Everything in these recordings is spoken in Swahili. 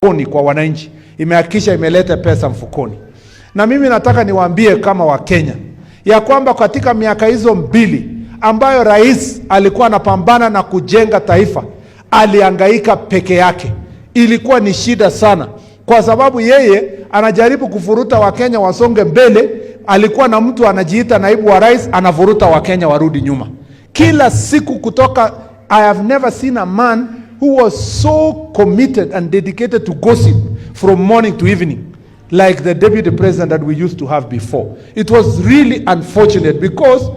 Mfukoni kwa wananchi, imehakikisha imeleta pesa mfukoni. Na mimi nataka niwaambie kama Wakenya ya kwamba katika miaka hizo 2 ambayo rais alikuwa anapambana na kujenga taifa, alihangaika peke yake. Ilikuwa ni shida sana, kwa sababu yeye anajaribu kuvuruta Wakenya wasonge mbele. Alikuwa na mtu anajiita naibu wa rais, anavuruta Wakenya warudi nyuma kila siku kutoka. I have never seen a man who was so committed and dedicated to gossip from morning to evening like the deputy president that we used to have before. It was really unfortunate because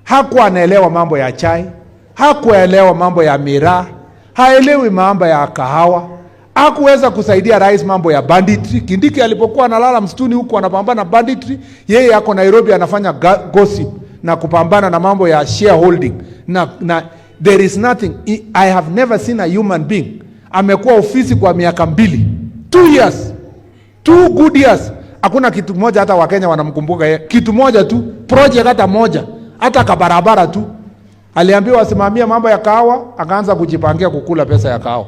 hakuwa anaelewa mambo ya chai, hakuelewa mambo ya miraa, haelewi mambo ya kahawa, hakuweza kusaidia rais mambo ya banditry. Kindiki alipokuwa analala msituni huku anapambana banditry, yeye ako Nairobi anafanya gossip na kupambana na mambo ya shareholding na there is nothing. I have never seen a human being amekuwa ofisi kwa miaka 2, 2 years, 2 good years, hakuna kitu moja hata Wakenya wanamkumbuka yeye, kitu moja tu, project hata moja, hata kabarabara tu. Aliambiwa asimamie mambo ya kahawa, akaanza kujipangia kukula pesa ya kahawa.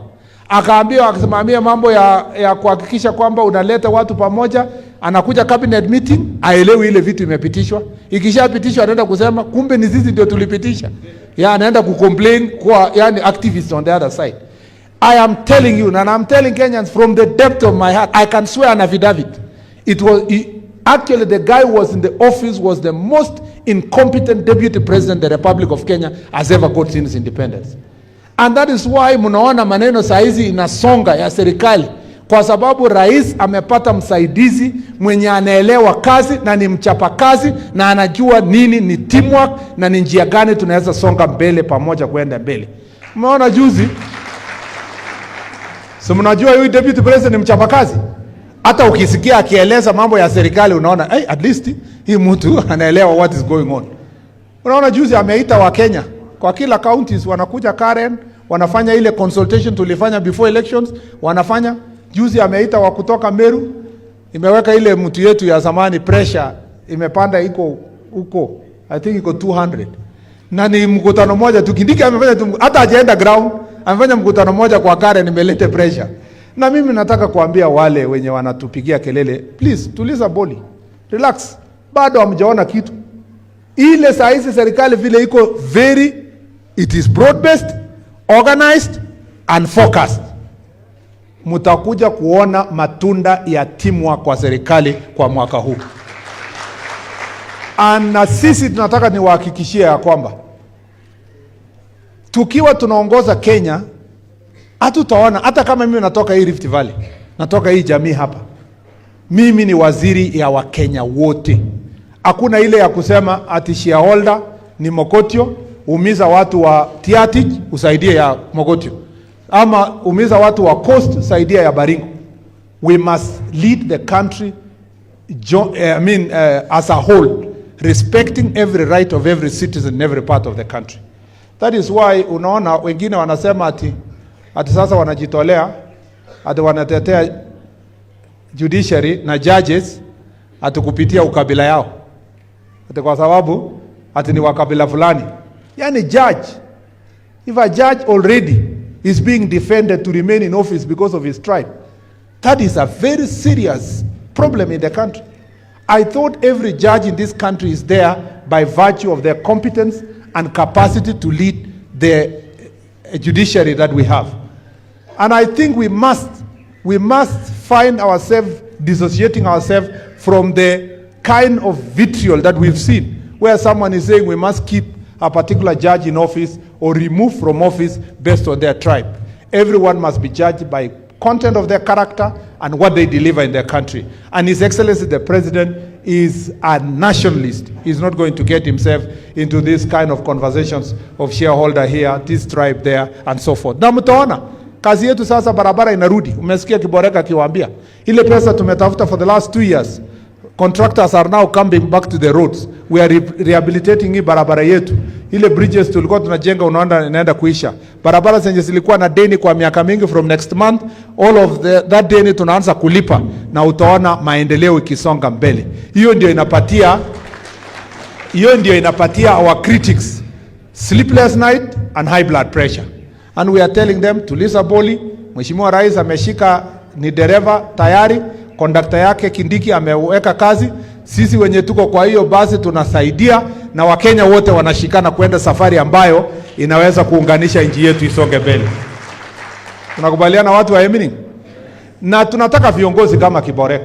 Akaambiwa akisimamia mambo ya kuhakikisha kwamba unaleta watu pamoja, anakuja cabinet meeting, aelewi ile vitu imepitishwa. Ikishapitishwa anaenda kusema kumbe ni sisi ndio tulipitisha. Ya anaenda kucomplain kwa, yani, activists on the other side. I am telling you, and I'm telling Kenyans from the depth of my heart, I can swear an affidavit. Actually the guy who was in the office was the most incompetent deputy president the Republic of Kenya has ever got since independence. And that is why mnaona maneno saa hizi inasonga ya serikali, kwa sababu rais amepata msaidizi mwenye anaelewa kazi na ni mchapakazi na anajua nini ni teamwork na ni njia gani tunaweza songa mbele pamoja kwenda mbele. Umeona juzi. So mnajua huyu deputy president ni mchapakazi. Hata ukisikia akieleza mambo ya serikali unaona, hey, at least hii mtu anaelewa what is going on. Unaona juzi ameita Wakenya kwa kila counties, wanakuja Karen, wanafanya ile consultation tulifanya before elections, wanafanya. Juzi ameita wa kutoka Meru, imeweka ile mtu yetu ya zamani, pressure imepanda, iko huko, I think iko 200, na ni mkutano moja tu Kindiki amefanya tu, hata hajaenda ground, amefanya mkutano moja kwa Karen, imelete pressure. Na mimi nataka kuambia wale wenye wanatupigia kelele, please tuliza boli, relax, bado hamjaona kitu. Ile saa hizi serikali vile iko very, it is broad based, organized and focused. Mtakuja kuona matunda ya teamwork kwa serikali kwa mwaka huu. Na sisi tunataka niwahakikishie ya kwamba tukiwa tunaongoza Kenya hatutaona, hata kama mimi natoka hii Rift Valley, natoka hii jamii hapa, mimi ni waziri ya Wakenya wote. Hakuna ile ya kusema ati shareholder ni Mogotio, umiza watu wa Tiaty usaidie ya Mogotio, ama umiza watu wa Coast, saidia ya Baringo. We must lead the country I mean, as a whole, respecting every right of every citizen in every part of the country. That is why unaona wengine wanasema ati sasa wanajitolea ati wanatetea judiciary na judges ati kupitia ukabila yao, ati kwa sababu ati ni wa kabila fulani. Yani judge, if a judge already is being defended to remain in office because of his tribe, that is a very serious problem in the country. I thought every judge in this country is there by virtue of their competence and capacity to lead the judiciary that we have. And I think we must find ourselves dissociating ourselves from the kind of vitriol that we've seen, where someone is saying we must keep a particular judge in office or remove from office based on their tribe. Everyone must be judged by content of their character and what they deliver in their country. And His Excellency the President is a nationalist. He's not going to get himself into this kind of conversations of shareholder here, this tribe there, and so forth. Na mtaona kazi yetu sasa, barabara inarudi. Umesikia Kiboreka akiwaambia ile pesa tumetafuta for the last 2 years. Contractors are now coming back to the roads. We are rehabilitating hii barabara yetu. Ile bridges tulikuwa tunajenga unaona inaenda kuisha. Barabara zenye zilikuwa na deni kwa miaka mingi, from next month all of that deni tunaanza kulipa na utaona maendeleo ikisonga mbele. Hiyo ndio inapatia our critics sleepless night and high blood pressure. And we are telling them, tuliza boli. Mheshimiwa Rais ameshika ni dereva tayari, kondakta yake Kindiki ameweka kazi. Sisi wenye tuko kwa hiyo basi tunasaidia, na Wakenya wote wanashikana kwenda safari ambayo inaweza kuunganisha nchi yetu isonge mbele. Tunakubaliana watu wa Emining? Na tunataka viongozi kama Kiborek.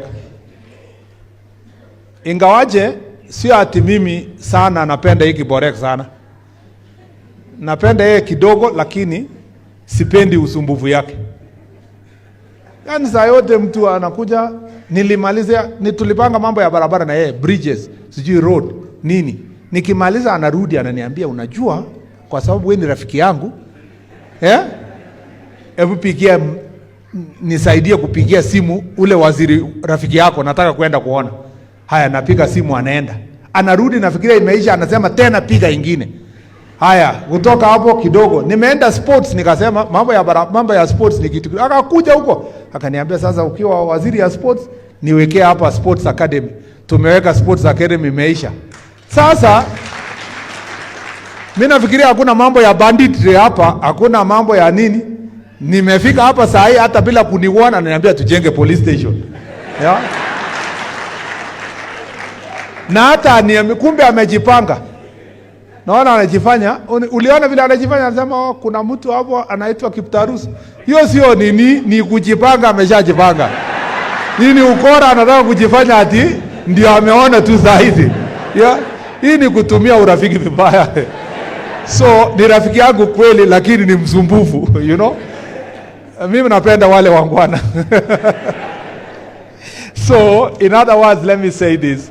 Ingawaje sio ati mimi sana napenda hii Kiborek sana, napenda yeye kidogo, lakini sipendi usumbufu yake. Yaani saa yote mtu anakuja, nilimalizia ni tulipanga mambo ya barabara na yeye, bridges, sijui road nini. Nikimaliza anarudi ananiambia, unajua kwa sababu wewe ni rafiki yangu eh, hebu pigia, nisaidie kupigia simu ule waziri rafiki yako, nataka kwenda kuona. Haya, napiga simu, anaenda, anarudi, nafikiria imeisha, anasema tena piga ingine. Haya, kutoka hapo kidogo nimeenda sports, nikasema mambo ya sports ni kitu. Akakuja huko akaniambia, sasa ukiwa waziri ya sports niwekee hapa sports academy. Tumeweka sports academy, imeisha. Sasa mimi nafikiria hakuna mambo ya banditry hapa, hakuna mambo ya nini. Nimefika hapa saa hii hata bila kuniona ananiambia tujenge police station. Yeah? Na hata kumbe amejipanga. Naona anajifanya, uliona vile anajifanya, anasema oh, kuna mtu hapo anaitwa Kiptarus. Hiyo sio nini, ni kujipanga, ameshajipanga. Nini ukora, anataka kujifanya ati ndio ameona tu saa hizi. Yeah? Hii ni kutumia urafiki vibaya. So ni rafiki yangu kweli, lakini ni msumbufu, you know? Mimi napenda wale wangwana. So in other words, let me say this.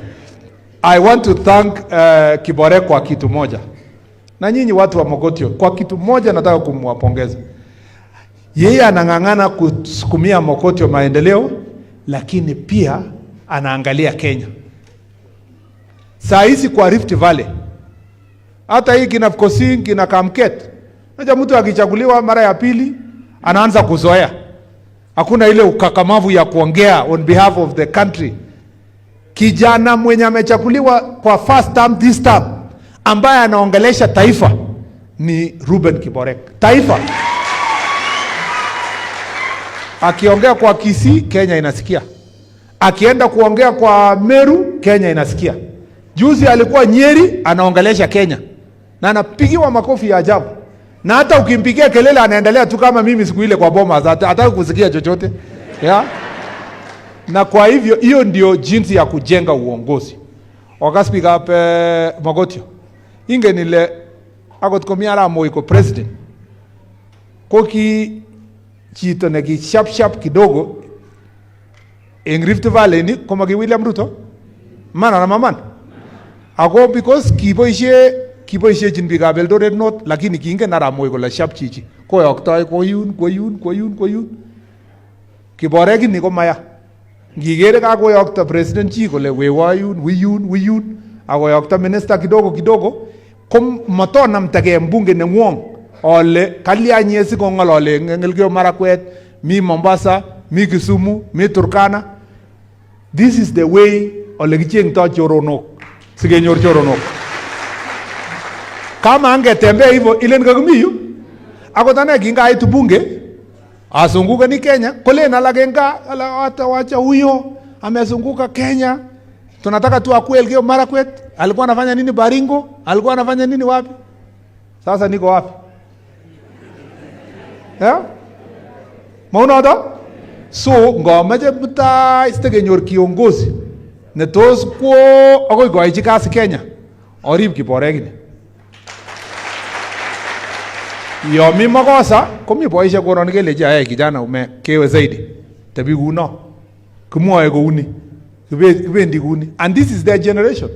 I want to thank Kibore kwa kitu moja. Na nyinyi watu wa Mogotio, kwa kitu moja nataka kumwapongeza. Yeye anang'ang'ana kusukumia Mogotio maendeleo, lakini pia anaangalia Kenya. Saa hizi kwa Rift Valley, hata hii kina Kosing, kina Kamket, unajua mtu akichaguliwa mara ya pili anaanza kuzoea. Hakuna ile ukakamavu ya kuongea on behalf of the country. Kijana mwenye amechaguliwa kwa first term this term ambaye anaongelesha taifa ni Ruben Kiborek. Taifa akiongea kwa Kisii, Kenya inasikia. Akienda kuongea kwa Meru, Kenya inasikia. Juzi alikuwa Nyeri anaongelesha Kenya na anapigiwa makofi ya ajabu, na hata ukimpigia kelele anaendelea tu kama mimi siku ile kwa Bomas, hataki kusikia chochote, yeah? Na kwa hivyo hiyo ndio jinsi ya kujenga uongozi. Okas biikab Mogotio, ingen ile akot komi Arap Moi ko president, ko ki chito ne ki sharp sharp kidogo eng Rift Valley ni komaki William Ruto, man anan maman? Ako because kiboisiechin biikab Eldoret North, lakini kingen Arap Moi kole sharp chichi, koyoktoi koyun koyun koyun koyun. Kiborek ini komaya. Ngikere kakoyokto president chi kole wewa yun wiyun wiyun, akoyokto minister kidogo kidogo, ko matonamtagei mbunge nengwong ole kalya nye sikong'olole eng Elgeyo Marakwet, mi Mombasa, mi Kisumu, mi Turkana. This is the way ole kichengtoi choronok, sikenyor choronok. Kama angetembea hivyo ilen kakimi yu, akot ane kingaitu bunge azunguke ni Kenya, kolen alak en gaa, ala hata wacha huyo amezunguka Kenya, tunataka tu akue Elgeyo Marakwet. Alikuwa anafanya nini Baringo? Alikuwa anafanya nini wapi? Sasa niko wapi? Yeah? Maunoto? So ngomeche mutai sitekenyor kiongozi netos kwo akoi koichi kasi Kenya, orib Kiborek ini. Yo mi makosa komi boisiek koroni kelechi hey, kijana ume kewe zaidi, tebi kuno, kimwoe kouni, kibendi kouni, and this is their generation.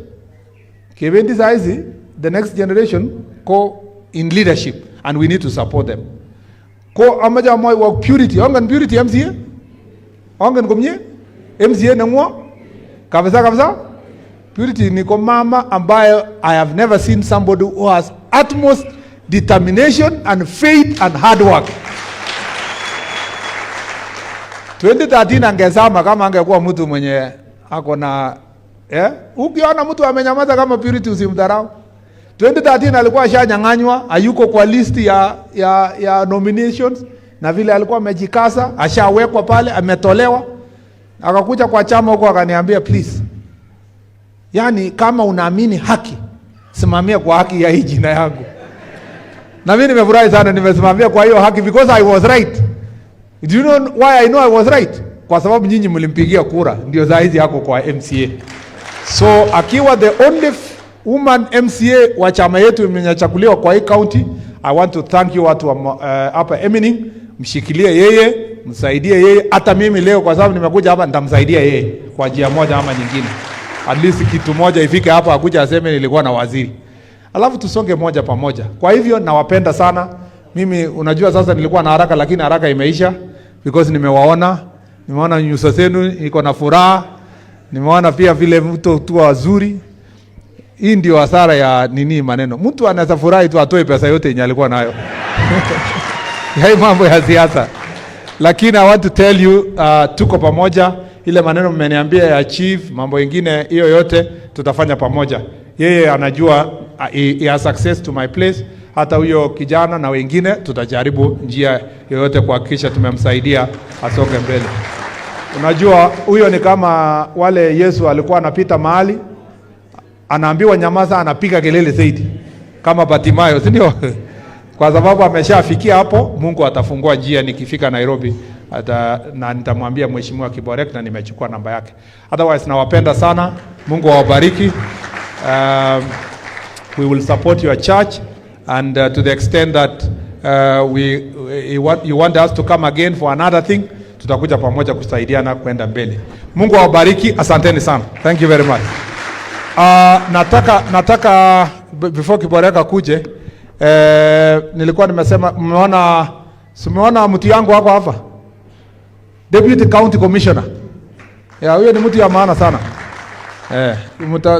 Kebendi saizi, the next generation ko in leadership and we need to support them. Ko amache amwoiwok Purity, ongen Purity MCA? Ongen komie? MCA neng'wo? Kabisa kabisa? Purity ni ko mama ambaye I have never seen somebody who has utmost determination and faith and hard work. 2013 angezama kama angekuwa mtu mwenye ako na Ukiona mtu amenyamaza kama Purity usimdharau. 2013 alikuwa ashanyang'anywa, hayuko kwa list ya nominations. Na vile alikuwa amejikaza, ashawekwa pale, ametolewa, akakuja kwa chama huko akaniambia, "Please, yani kama unaamini haki, simamia kwa haki ya hii jina yangu." Na mimi nimefurahi sana, nimesimamia kwa hiyo haki because I was right. Do you know why I know I was right? Kwa sababu nyinyi mlimpigia kura, ndio saa hizi yako kwa MCA. So akiwa the only woman MCA wa chama yetu imenyachaguliwa kwa hii county, I want to thank you watu wa hapa Emining, mshikilie yeye, msaidie yeye. Hata mimi leo kwa sababu nimekuja hapa, nitamsaidia yeye kwa njia moja ama nyingine. At least kitu moja ifike hapa, akuja aseme nilikuwa na waziri, alafu tusonge moja pamoja. Kwa hivyo nawapenda sana. Mimi unajua sasa nilikuwa na haraka, lakini haraka imeisha because nimewaona, nimeona nyuso zenu, niko na furaha, nimeona pia vile mtu tu wazuri. Hii ndio hasara ya nini maneno. Mtu anaweza furahi tu atoe pesa yote yenye alikuwa nayo ya hii mambo ya siasa, lakini I want to tell you tuko pamoja. Ile maneno mmeniambia ya chief, mambo ingine hiyo yote tutafanya pamoja. Yeye anajua he has access to my place. Hata huyo kijana na wengine tutajaribu njia yoyote kuhakikisha tumemsaidia asonge mbele. Unajua huyo ni kama wale Yesu alikuwa anapita mahali anaambiwa nyamaza, anapiga kelele zaidi kama Batimayo, si ndio? Kwa sababu ameshafikia hapo, Mungu atafungua njia nikifika Nairobi ata, na nitamwambia Mheshimiwa Kiborek na nimechukua namba yake. Otherwise nawapenda sana, Mungu awabariki. We will support your church and to the extent that you want us to come again for another thing, tutakuja pamoja kusaidiana kwenda mbele. Mungu awabariki, asanteni sana. Thank you very much. Nataka before Kiboreka kuje, nilikuwa nimesema mmeona, simeona mtu yangu hako hapa, Deputy County Commissioner. Ya, huyo ni mtu ya maana sana.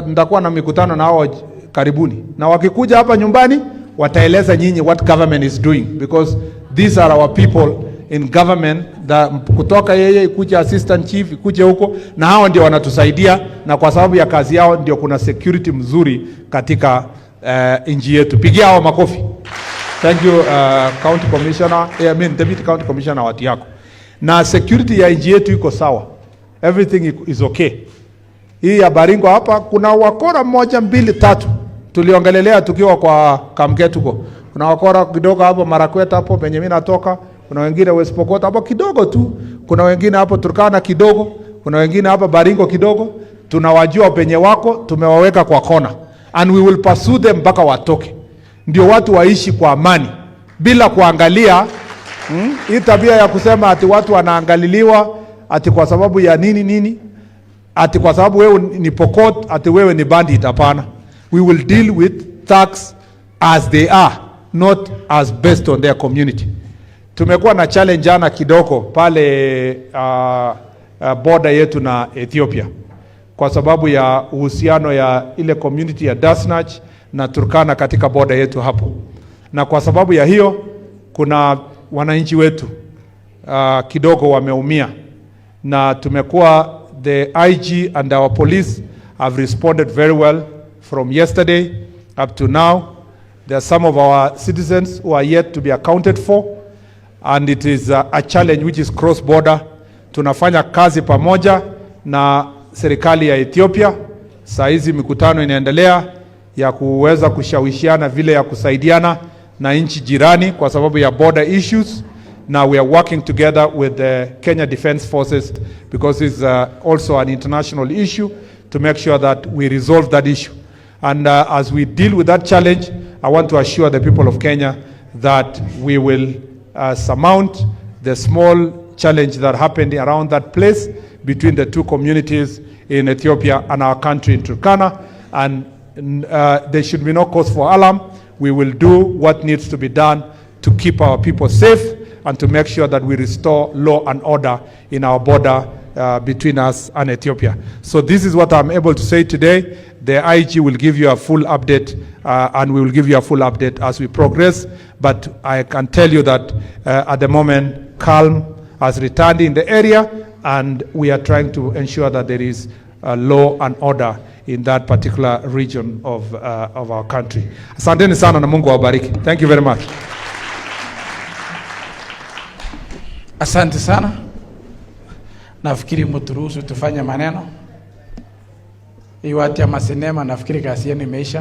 Nitakuwa na mikutano na hao karibuni, na wakikuja hapa nyumbani wataeleza nyinyi what government is doing because these are our people in government that, kutoka yeye ikuje assistant chief ikuje huko, na hao ndio wanatusaidia, na kwa sababu ya kazi yao ndio kuna security mzuri katika nchi yetu. Pigia hao makofi. Thank you, County Commissioner, I mean Deputy County Commissioner, watu yako. Na security ya nchi yetu iko sawa, everything is okay. Hii ya Baringo hapa kuna wakora moja mbili tatu tuliongelelea tukiwa kwa Kamket huko. Kuna wakora kidogo hapo Marakwet hapo penye mimi natoka, kuna wengine West Pokot hapo kidogo tu, kuna wengine hapo Turkana kidogo, kuna wengine hapa Baringo kidogo. Tunawajua penye wako, tumewaweka kwa kona and we will pursue them mpaka watoke, ndio watu waishi kwa amani bila kuangalia. Hii tabia ya kusema ati watu wanaangaliliwa ati kwa sababu ya nini nini, ati kwa sababu wewe ni Pokot, ati wewe ni bandit. Hapana, we will deal with thugs as they are, not as based on their community. Tumekuwa na challenge jana kidogo pale border yetu na Ethiopia kwa sababu ya uhusiano ya ile community ya Dasnach na Turkana katika border yetu hapo, na kwa sababu ya hiyo kuna wananchi wetu kidogo wameumia, na tumekuwa, the IG and our police have responded very well from yesterday up to now. There are some of our citizens who are yet to be accounted for and it is a challenge which is cross border. Tunafanya kazi pamoja na serikali ya Ethiopia. Saa hizi mikutano inaendelea ya kuweza kushawishiana vile ya kusaidiana na nchi jirani kwa sababu ya border issues. Now we are working together with the Kenya Defence Forces because it's also an international issue to make sure that we resolve that issue. And as we deal with that challenge, I want to assure the people of Kenya that we will surmount the small challenge that happened around that place between the two communities in Ethiopia and our country in Turkana. And there should be no cause for alarm. We will do what needs to be done to keep our people safe and to make sure that we restore law and order in our border between us and Ethiopia. So this is what I'm able to say today. The IG will give you a full update and we will give you a full update as we progress. But I can tell you that at the moment, calm has returned in the area and we are trying to ensure that there is law and order in that particular region of our country. Asanteni sana na Mungu awabariki. Thank you very much. Asante sana. Nafikiri mturuhusu tufanye maneno. Hii watu ya masinema, nafikiri kazi yenu imeisha.